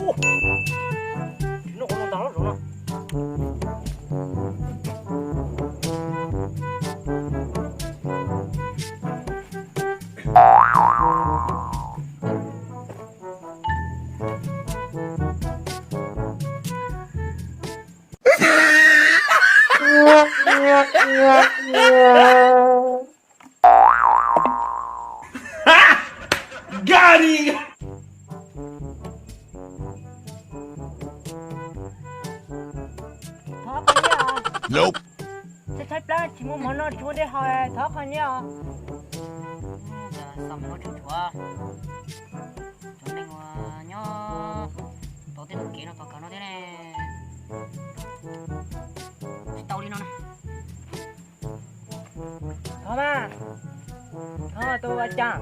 Ub, tsis noj ua no ntag los no. Got him! Thov qhov nyiaj os. Nope. Tshaib tshaib plab tsis muaj mov noj tsis muaj dej haus, thov qhov nyiaj os. Xam mus ua tshuaj tshuav, cov neeg uas nyob tau tej lub kev no tom kawg no thiab ne. Tsis tau li no na. Thov mas, thov tus ua cas.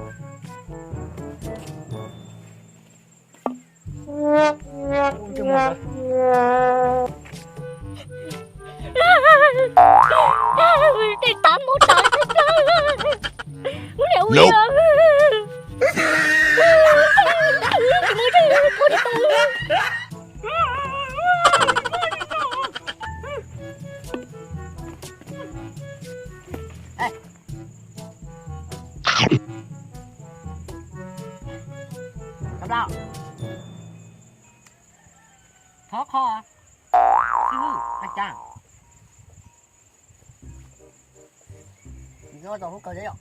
Tej tav muab tawv tag, muab niam ua li os. Tsis muaj tshuaj, tshuaj tsis tau. Thov qhov, xib hwb, a cas. Nyob tau hub kawg thiab yom.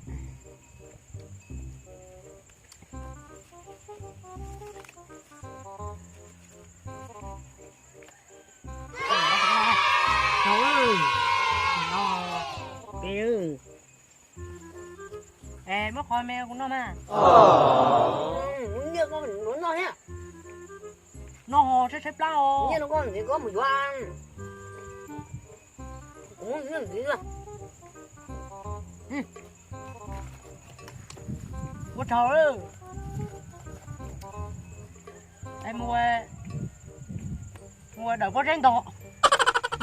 Es muab qhov me kuv noj mas. Nyiaj koj noj thiab. Noj ho tshaib tshaib plab os. Nyiaj no koj ntxiv koj mus yuav. Kuv muab nyiaj ntxiv na. Ua tsaug lawm. Es mus, mus dawm pob zeb ntog.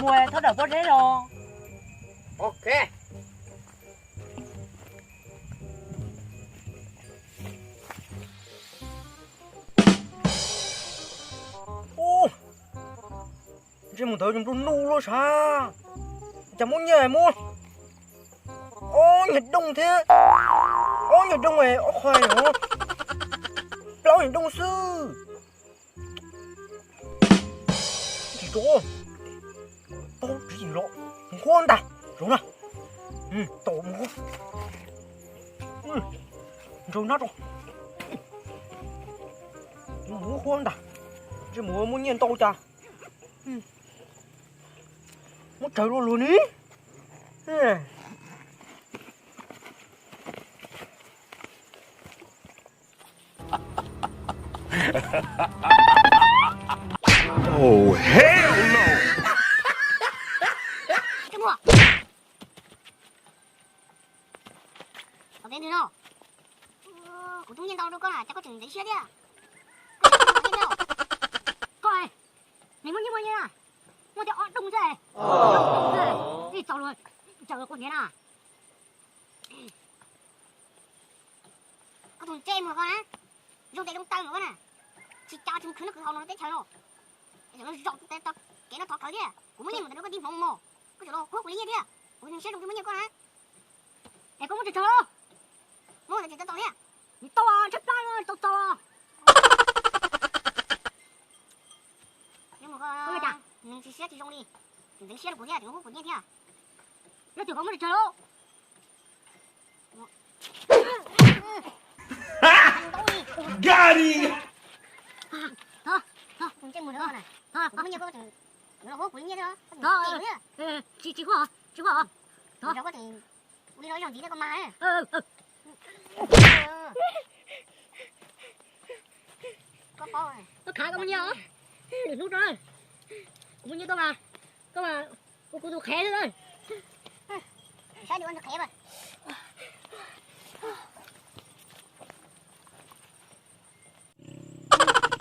Mus thov dawm pob zeb os. Ok. Ub, ntsej muag ntawd zoo nplua nuj luaj sav. Cas muab nyiaj muab ob nyuag dooj thiab, ob nyuag dooj es ob qho, plaub nyuag dooj xwb. Tsis rau, paub tswv yim los nquab ntag. Zoo na, tau mus nrog nab rau, mus nquab ntag. Ntsej muag muaj nyiaj ntau cas muab tsawg luaj luag ni. Oh, hell no! Ntsej muag, tau kev twg no? Kuv twb muaj nyiaj ntau rau koj na, cas koj tseem ntxeev siab thiab? Koj, nws muaj nyiaj muaj nyiaj na, muaj thiab ob dooj xwb. Ib txaus luag, txaus luag kuv ntiav na. Koj tus ntsej muag koj na, zoo tes zoo taw mas koj na, tsis cas tsis mus khwv noj khwv haus no teb chaws no. Es zaum no zaum kev no thov khawv thiab, kuv muaj nyiaj mus tau rau koj tib hmoov mog, koj tseem los kuab kuv li nyiaj thiab, kuv siab zoo twb muaj nyiaj koj na. Es koj muab tsawg tsawg los? Muab ntawd tsis tau txaus thiab. Nws tau tshaib plab tau txaus. Nws tsis siab tsis zoo li, tseem ntxeev siab rau kuv thiab, tseem hu kuv nyiaj thiab. Yog tias koj muab tsawg tsawg los? Got him! Kuv muab nyiaj koj tseem los hu kuv li nyiaj thiab. Tsis, tsis hu, tsis hu. Ua li no ib zaug ntxiv thiab koj mag. Koj paub, koj khav koj muaj nyiaj os. Lwm hnub rau, kuv muaj nyiaj tuaj mas, koj mas ua kuv tus qhev xwb. Saib nws ua nws qhev mas.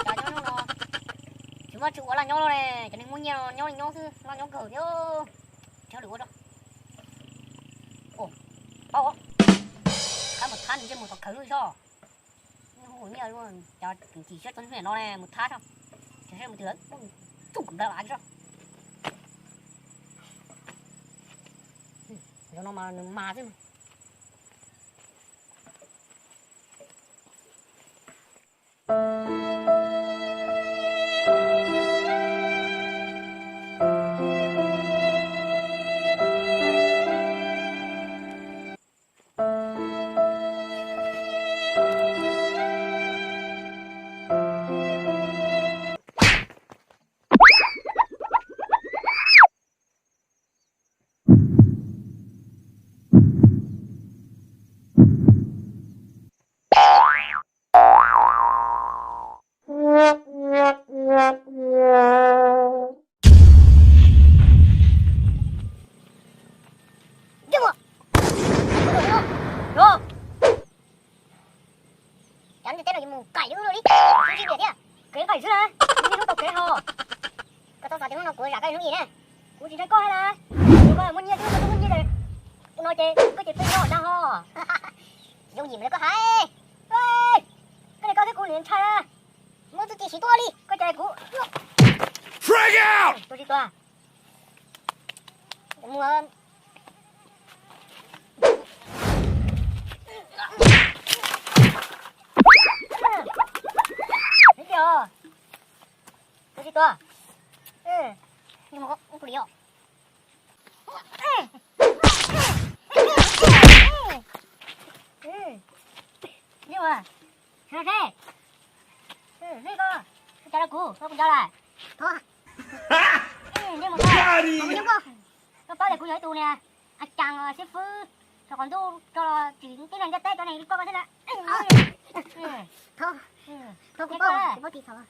Cas nyob no tsis muaj tsis ua laj nyob no ne, cov neeg muaj nyiaj no nyob li nyob xwb, laj nyob kawg thiab. Tsis lwm ua rau. Qab mus thab nws ntsej muag tom khawv zog. Nyiaj cov chim siab txog niam no ne mus thab zog. Tseem seb mus twg lawm, tsuj nplawg av zog. Zaum no mas nws mas xwb. Cov ntiaj teb no yuav mus nqaim li wb li, tsis nqaim thiab. Kev nqaim xwb na, nws niaj hnub tau kev ho. Koj txhob xav tias hnub no kuv zam koj ib hnub ib na. Kuv tsis ntshai koj hais na. Kuv muaj nyiaj xwb, koj twb muaj nyiaj ces, ua no ces koj ces peb nyob dag ho. Yooj yim li koj hais. Koj niam koj thiab kuv niam ntshai na. Muab txuj ci siv tuaj li. Koj ces kuv tuag tsis tuag. Mus. Tuag tsis tuag. Li os. Seb, seb koj, koj cas rau kuv, koj kuv nco lawm. Thov. Koj paub tias kuv yog ib tug niag a cas xib fwb, thaum qaum ntuj tso los tsim tib neeg ntiaj teb cov neeg li koj thiab na. Thov, thov kuv paub, kuv paub tsis txhaum.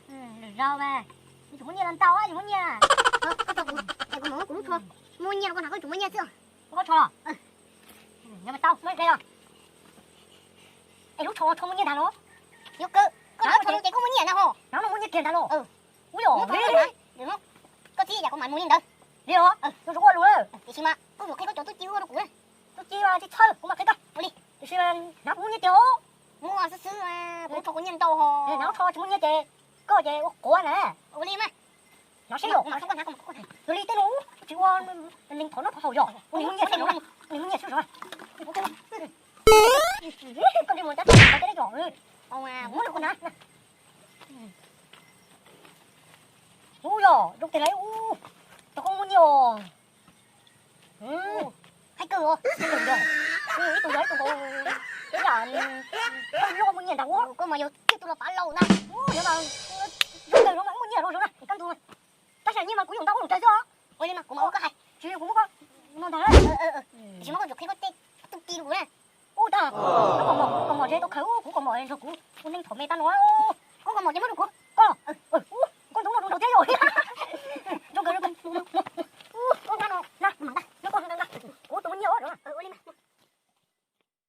Lwm zaus mas, tsis muaj nyiaj los ntau, tsis muaj nyiaj. Koj tau kuv, es kuv mam muab kuv lub tsho muaj nyiaj rau koj hnav, koj tsum muaj nyiaj xwb. Koj tsho los? Nyob mas tau, muab hle los. Es lub tsho tsho muaj nyiaj ntag los? Yog kawg, koj hnav tsho ces koj muaj nyiaj ntag ho. Hnav no muaj nyiaj kiag ntag los? Ub yom, koj txib yam kuv mam mus li ntawd. Li os, zoo ua lus. Tiam sis mas koj yuav qhia koj cov tub ci ua rau kuv na. Tub ci mas tsis txhawj, kuv mam qhia koj. Ua li. Tiam sis mas hnav kuv muaj nyiaj tiag os. Muaj xwb xwb, kuv tsho kuv nyiaj ntau ho. Hnav tsho tsis muaj nyiaj ces koj ces ua quav na. Ua li mas. Hnav seb yom. Yog li tej no tsis ua neeg thov noj thov haus yom. Ua neeg muaj nyiaj xwb, ua neeg muaj nyiaj xwb. Koj ntsej muag cab tau tej yom. Muab rau kuv hnav. Ub yom, zoo tiag lauj, ub, cov koj muaj nyiaj os. Hais kawg os. Ib tug yog ib tug nkaus, ib yam thawj loj muaj nyiaj ntag ub. Koj mas yog ib tug los pav laus na. Ub, yog mas zoo kawg, zoo mas muaj nyiaj zoo zoo na, kaj ntug. Tab sis nyiaj mas kuv yuav ntau ua lus kawg xwb os. Ua li mas kuv mam ua koj hais. Tsis yog kuv muab koj, no ntag. Tsis muab koj tsum qhia koj tej tub ci rau kuv na. Ub tag, koj kaus mom, kaus mom ze tau khawv, kuv kaus mom nrog kuv ua neeg thaum me tag no. Koj kaus mom ces muab rau kuv. Koj, ub, koj ntxoov no zoo nraug thiab yom. Zoo kawg, zoo kawg. Ub, koj ntxoov no na, kuv tus muaj nyiaj os. Ua li mas.